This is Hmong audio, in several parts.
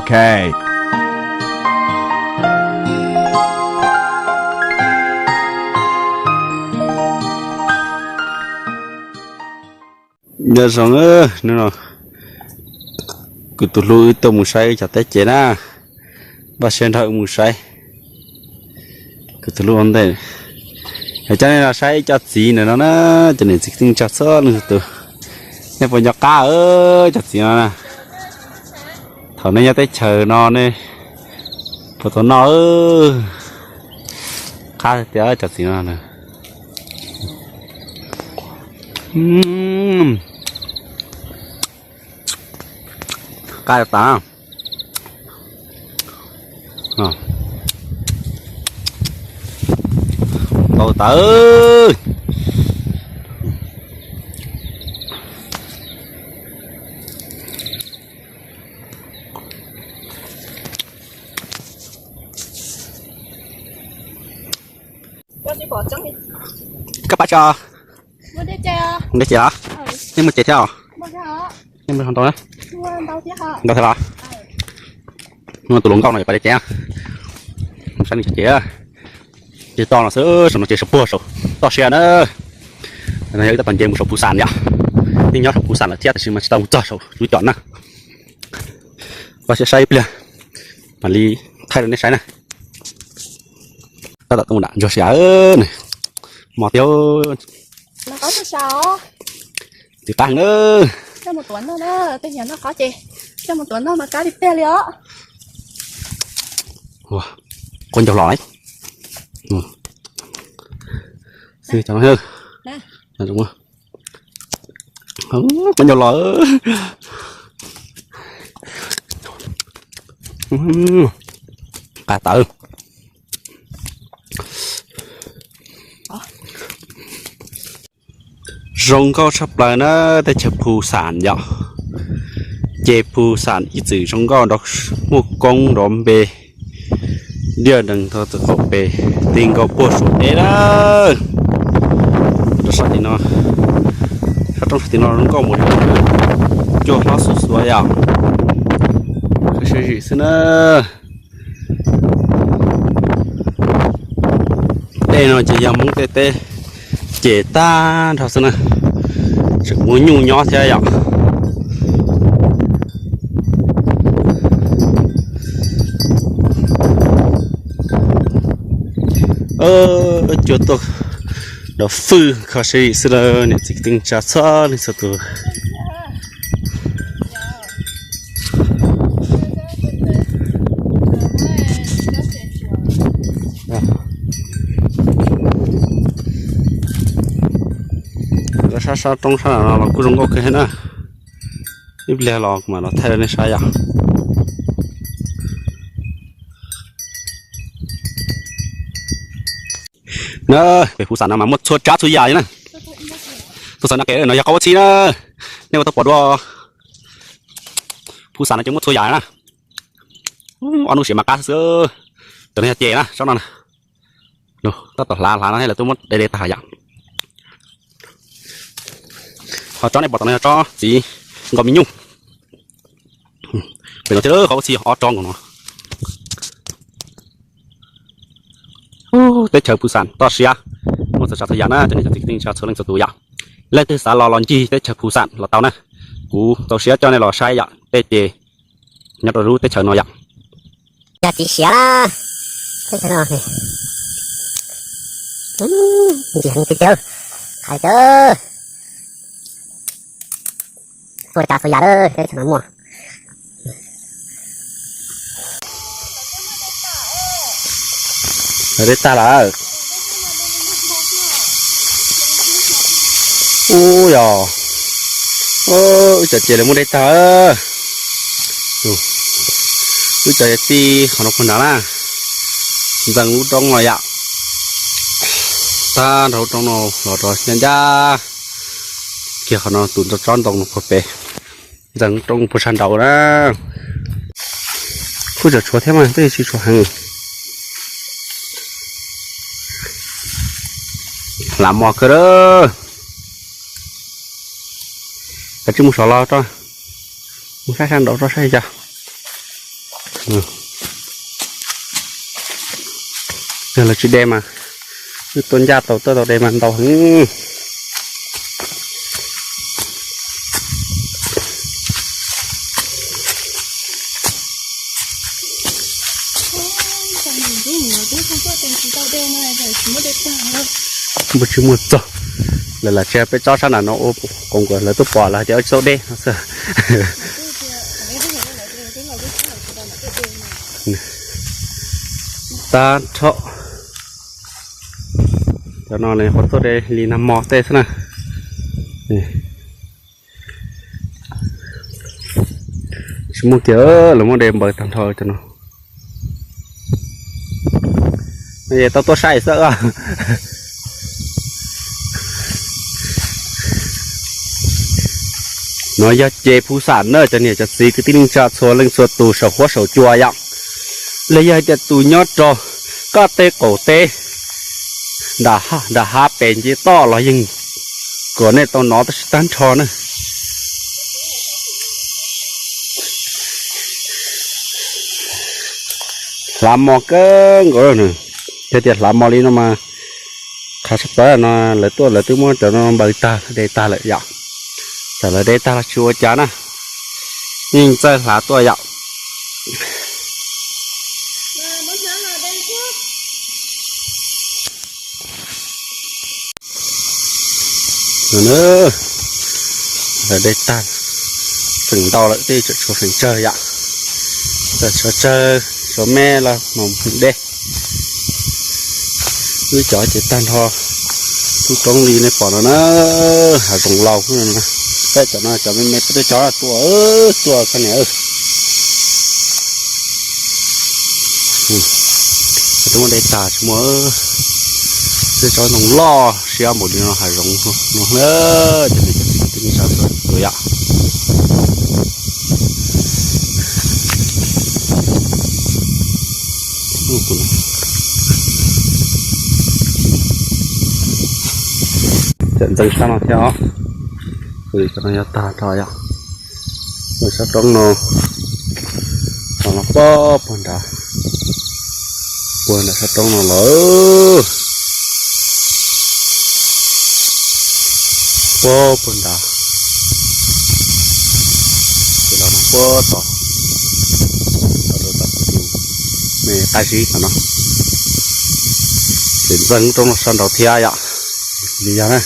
K. Nyob zoo, hnub no kuv tus hlub wb tuaj mus saib wb cov teb ces na, npaj siab nrog wb mus saib. Kuv tus hlub ua ntej, yog coj nej los saib ib co txiv ntawm no na, cov niam txiv kwv tij neej tsa txhua leej txhua tus, nej puas nco qab cov txiv no na? Thaum nej nyob teb chaws no nej puas tau noj qab tiag cov txiv no. Qab tas, tau tas. Koj pab tso. Dej ces los? Nej muaj ces thiab os? Nej muaj ntau thiab los? Muaj tus hluas nkauj no yuav pab dej ces. Saib nws cov ces, ces toj no xwb, saum no ces saum puag saum toj siab na. No yog wb tab tom nce mus saum Phu Xam yom. Yeej nyob saum Phu Xam lawm thiab tab sis mas tsis tau mus txog saum lub cov na. Npaj siab saib ib pliag mam li thaij rau nej saib na. Tab tom tuaj mus dam ntsuag sia, mos tiag. Tiv qab heev na. Quav ncaug los. Xwb cov, quav ncaug los. Qab tawv. Zoo nkauj tshaj plaws na, teb chaws Phu Xam yom. Ces Phu Xam ib txwm zoo nkauj nrov muaj koob nrov npe, diaj dees txog txawm qaum pes, ti nkaus puag saum teb lawm. Rau sab tim no, sab roob sab tim no zoo nkauj mus li, cua hlob xuv xuav yom. Qhov siab zim xwb na. Tej no ces yog Hmoob tej teb ces tag nrho xwb na, tseem muaj nyuj nyob thiab yom. Cua tuaj nrov fwj, qhov siab zim xwb lawm niam txiv kwv tij neej tsa txhua leej txhua tus. Sab sab roob sab no los kuj zoo nkauj kawg thiab na. Ib pliag los kuv mam los thaij rau nej saib yom. Na, pem Phu Xam no mas muaj txhua tsav txhua yam li na. Tuaj txog no ces no yog qhov ua txhib na. Nej ua tau pom dua, Phu Xam no ces muaj txhua yam na. Ob hnub sim mas qab xwb. Tam no yog ces na, tsob no na. Tab tom hlav hlav no thiab lawv twb muab de de tag yom. Ho tsob nej pom tom no yog tsob txiv nkaus me nyuj. Pem no thiab qhov ua txhib ob tsob nkaus no. Teb chaws Phu Xam toj siab, muaj txhua tsav txhua yam na, cov niam cov txiv kwv tij neej tsa txhua leej txhua tus yom. Leej twg xav los los ncig teb chaws Phu Xam los tau na. Kuv txaus siab coj nej los saib yom, tej ces nyob rau lub teb chaws no yom. Yog txiv siav na, teb chaws no ntxim heev tiag tiag, hais tias txhua tsav txhua yam teb chaws no muaj. Lawv dej tag lawm. Ub yog, wb cov ces lawv muab dej tag. Wb cov tij qhov no puag nrad na, ntxeev lub roob no yom. Tag nrho lub roob no los rau ncaj ncaj kiag qhov no tus tsob ntoo no puag pem, ntxeev lub roob puag sab nraud na. Kuj tseem tshuav thiab mas twb tsis tshuav heev. Lam mos kawg lawm. Kav tsij mus saum los rau, mus saib sab nraud rau saib cas. Yog lawv tsis de mas wb tuaj ncaj tau tuaj tau de mas ntau heev. Npua tsis muaj txog, lawv lam tsis peb tsob sab nram no ua qoos kom lawv tuaj pom lawv hais tias tsis tau de no xwb. Tag nrho cov no nws qhuav tuaj de li nag hmo tej xwb na. Tsis muaj kiag, lawv muab de npaws tag nrho cov no. Tau tuaj saib xwb. No yog ces phu xam na cov niam cov txiv kwv tij neej tsa txhua leej txhua tus saum huab saum cua yom. Los yog hais tias tus nyob rau koj teb qaum teb nram hav pem nce toj los yeej kom nej tau nov tab sis tag nrho na. Hlav mos kawg nkaus, yog tias hlav mos li no mas qhav tshaj plaws no lawv tuaj lawv twb muab cov no npaws tag de tag lawm yom. Txawm lawv de tag los tsis ua cas na, yeej txawj hlav tuaj yom. Lawv de tag feem ntau lawm, tej tseem tshuav feem tsawg yom. Tseem tshuav tsawg tshuav me los mam de. Wb cov ces tag nrho tub roob li nej pom no na, hav zoov laus. Peb cov no cov me me peb twb cov tuaj tuaj koj niam. Twb muab de tag tsis muaj, twb tsob ntoo loj siab npaum li no hav zoov no. Cov niam cov txiv kwv tij neej tsa txhua tus yom. Tseem ntxeev sab no thiab os. Cov no yog tag nrho yom. Sab roob no, los puag puag nrad, puag nram sab roob no los, puag puag nrad, ces los puag tod, los rau tom tus me qab zib tom no, ces ntxeev roob no sab nraud thiab yom. Li yog na.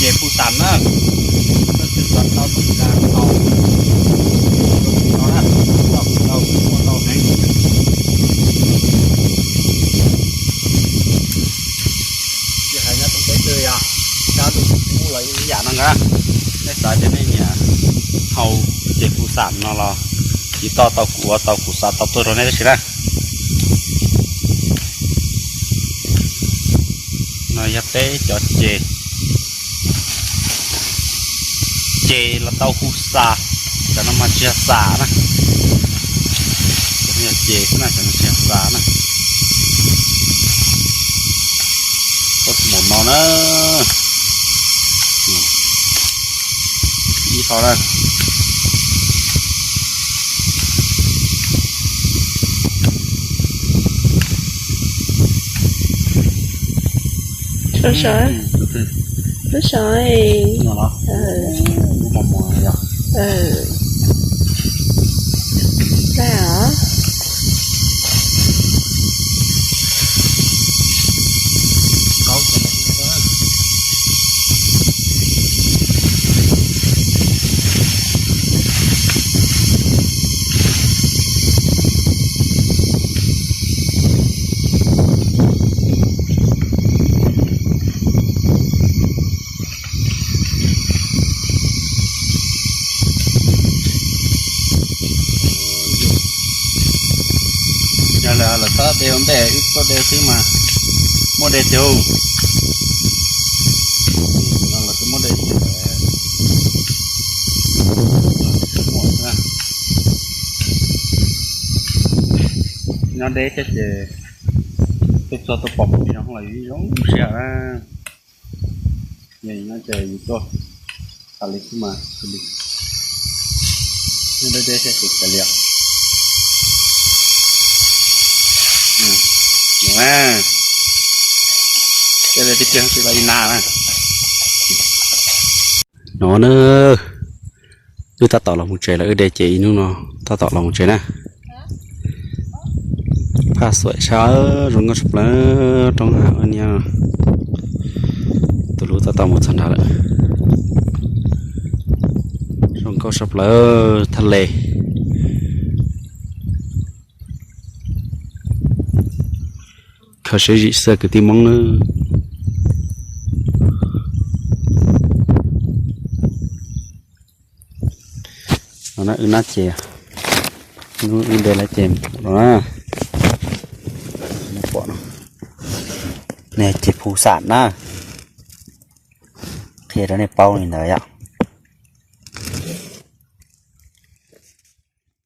Ces phu xam na, koj twg xav tau tus kab tau, no na, tau tau muaj tau heev. Ces hais nyob rau peb twg yom, kab tus kub los ib yam no na. Nej xav tias nej nyiam hau ces phu xam no los tsis tau tau kuv ua tau kuv xa tau tuaj rau nej tab sis na. No yog peb cov ces, ces los tau hu xa, cov no mas tsis yog xa na. Cov no yog ces xwb na, cov no tsis yog xa na. Tau tus maum no na. Ib qho na. Sov sov, lub sov. Lub mos mos yog. Laj os. Yog lawm lawv txhob de ua ntej, wb tuaj de xwb mas muaj de tiag. No los twb muab de tiag lawm. Muaj xwb na. Nyob deb thiab ces tuaj txog tuaj pom mus li no los yus zoo siab na. Yog no ces yus tuaj tas li xwb mas xws li nyob deb deb thiab ces kav liam. Ces tias li na na. No na, wb tab tom los mus tsev lawm, wb de ces ib hnub no tab tom los mus tsev na. Phaj xuam sab zoo nkauj tshaj plaws, roob hav ua niab. Tus hlub tab tom mus txog nrad lawm. Zoo nkauj tshaj plaws thaj le. Khaws siab zim xwb kwv tij Hmoob nawb. No na wb nab ces, hnub wb de lawm ces mus no na. Nej pom no, nej ces phu xam na. Qhia rau nej paub li ntawd yom.